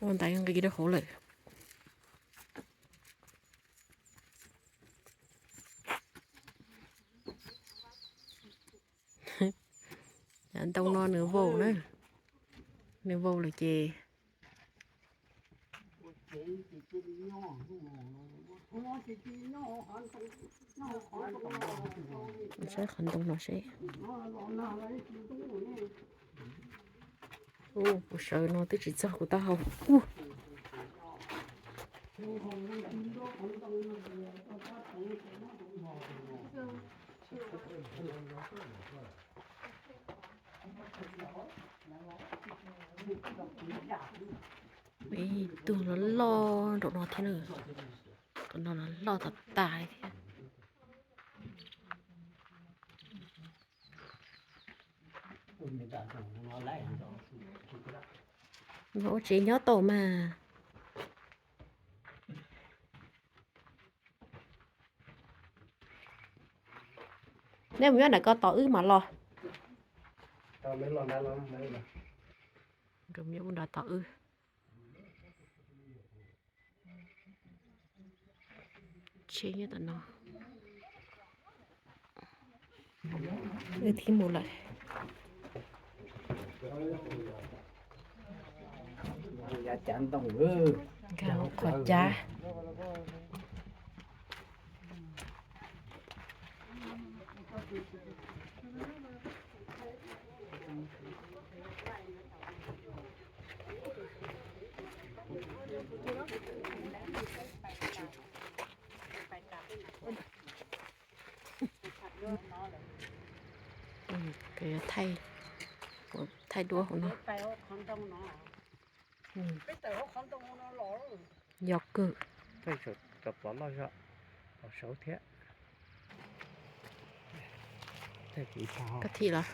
Ua ntaiv nqis rau hauv lawm. Ntoo no nws vau na, nws vau lawm ces saib qhov ntoo no seb. Kuv sawv no twb tsis txog kuv taub hau. Ib tug loj loj nraum no thiab na, tus no loj tas tas li thiab. Ua tsev nyob tau mas. Nej mus nyob nram ko tos wb mam los. Nkawd mus nyob ub nrad tos wb. Tsheb nyob tom no. Wb thib mus lawm. Nkag hauv qhov cab. Kawg yuav thaij, thaij duab hauv no. Yog kawg. Thaij cov pov loj zog, pov saud thiab. Koj thim los?